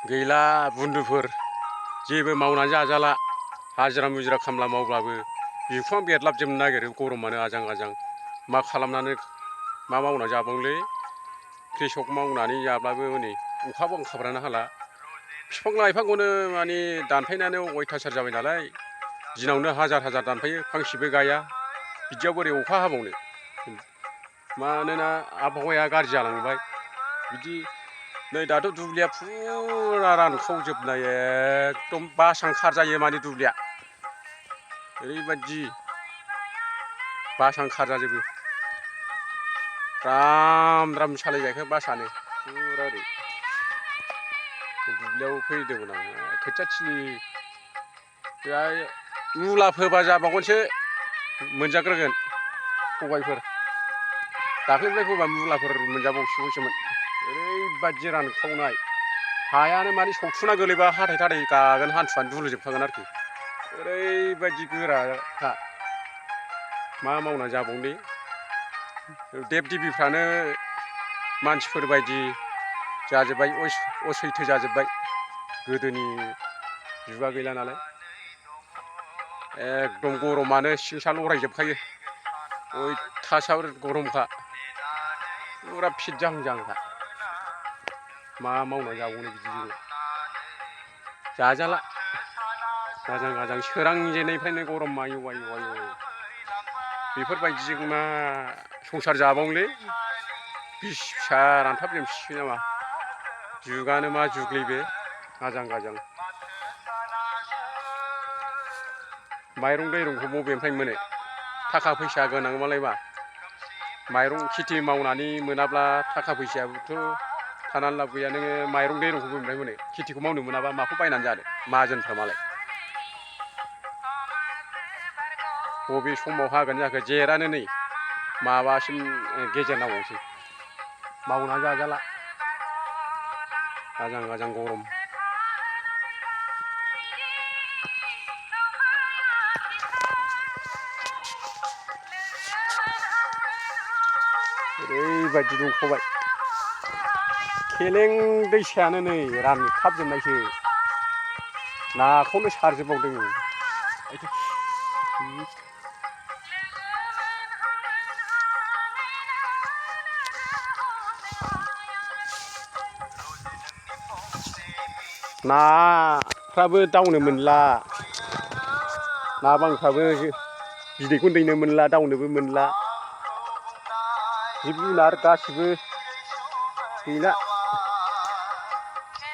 गैला बुन्दुफोर जेबो मावनानै जाजाला हाजिरा मुजिरा खामला मावब्लाबो बिखुङाव बेरलाबजोबनो नागिरो गरमानो आजां गाजां मा खालामनानै मा मावनानै जाबावनोलै कृषक मावनानै जाब्लाबो हनै अखा बांखाफ्रानो हाला बिफां लाइफांखौनो माने दानफायनानै अयथासार जाबाय नालाय दिनावनो हाजार हाजार दानफायो फांसेबो गाया बिदियाव बोरै अखा हाबावनो मानोना आबहावाया गाज्रि जालांबाय बिदि नै दाथ' दुब्लिया फुरा रानखावजोबनाय एकदम बासां खारजायो माने दुब्लिया ओरैबायदि बासां खारजाजोबो द्राम द्राम सालायजायखो बासानो फुरा ओरै दुब्लियाव फैदोंमोन आं खोथियाथिलि मुला फोबा जाबावगोनसो मोनजाग्रोगोन सबायफोर दाख्लैनिफ्राय फोबा मुलाफोर मोनजाबावसिगौसोमोन ओरैबादि रानखावनाय हायानो माने सौथुना गोलैबा हाथाय थाथाय गागोन हान्थुआनो दुलुजोबखागोन आरोखि ओरैबायदि गोरा हा मा मावना जाबावनोलै देब देबिफ्रानो मानसिफोरबायदि जाजोब्बाय असैथो जाजोब्बाय गोदोनि जुगा गैला नालाय एकदम गरमानो सिं सा लरायजोबखायो अयथासार गरमखा फुरा फिट जाहां जाहांखा मा मावना जाबावनो बिदिजोंलाय जाजाला आजां गाजां सोरांजेननायनिफ्रायनो गरम आयौ आयौ आयौ बेफोरबायदिजों मा संसार जाबावनोलै बिसि फिसा रानथाबजोबसिगोन नामा जुगानो मा जुगलै बे आजां गाजां माइरं दैरंखौ बबेनिफ्राय मोनो थाखा फैसा गोनांबालाय मा माइरं खेथि मावनानै मोनाब्ला थाखा फैसायाबोथ' थानानै लाब गैया नोङो माइरं दैरंखौ बबेनिफ्राय मोनो खेथिखौ मावनो मोनाबा माखौ बायनानै जानो माहाजोनफ्रा मालाय बबे समाव हागोन जाखो जेथआनो नै माबासिम गेजेर नांबावसै मावनानै जाजाला आजां गाजां गरम ओरैबायदि दुंखावबाय खेलें दैसायानो नै रानथाबजोबनायसो नाखौनो सारजोबबावदों नाफ्राबो दावनो मोनला ना बांफ्राबो बिदैखौनो दैनो मोनला दावनोबो मोनला जिब जुनार गासिबो गैला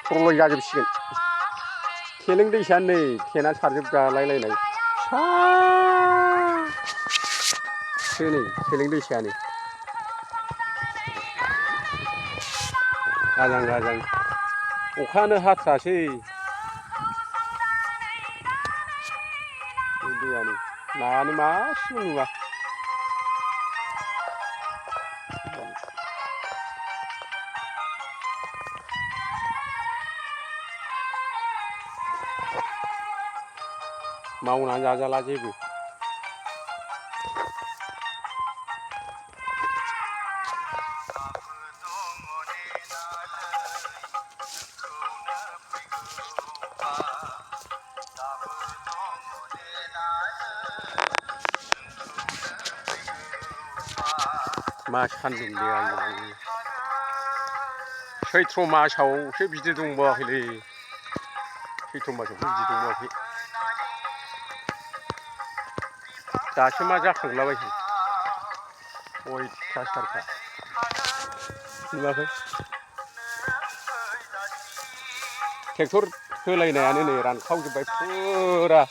प्रलय जाजोबसिगोन खेलें दैसायानो नै थेना सारजोब जालायलायनाय फिसासो नै खेलें दैसायानो आजां गाजां अखायानो हाथारासै दैयानो नायानो मासेबो नुवा मावनानै जाजाला जेबो मा सान्दुं दे आयु सैथ्र मासावसो बिदि दुंबावाखैलै सैथ्र मासावसो बिदि दुंबावाखै दासो मा जाखांलाबायखो अयथासारखा नुवाखै ट्रेक्टर होलायनायानो नै रानखावजोब्बाय फुरा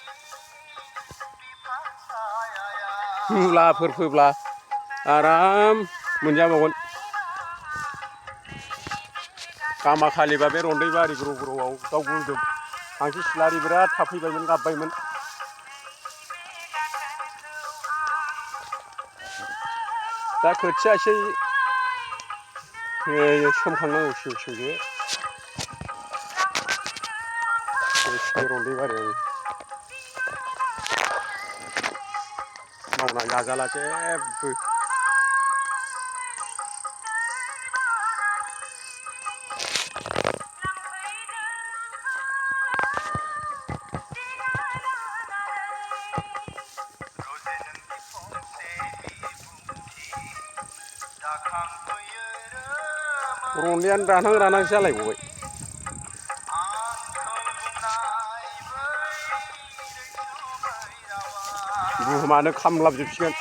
मुलाफोर फोब्ला आराम मोनजाबावगोन गामाखालिबा बे रन्दैबारि ग्रौ ग्रौआव दाउ गुलदुब हांसो सिलारि बिराद थाफैबायमोन गाबबायमोन दा खोथिया एसे सोमखांनांगौसो बे रन्दैबारियाव मावनानै जाजाला जेबो रन्दैयानो रानहां रानहांसो जालायबावबाय बुहुमानो खामलाबजोबसिगोन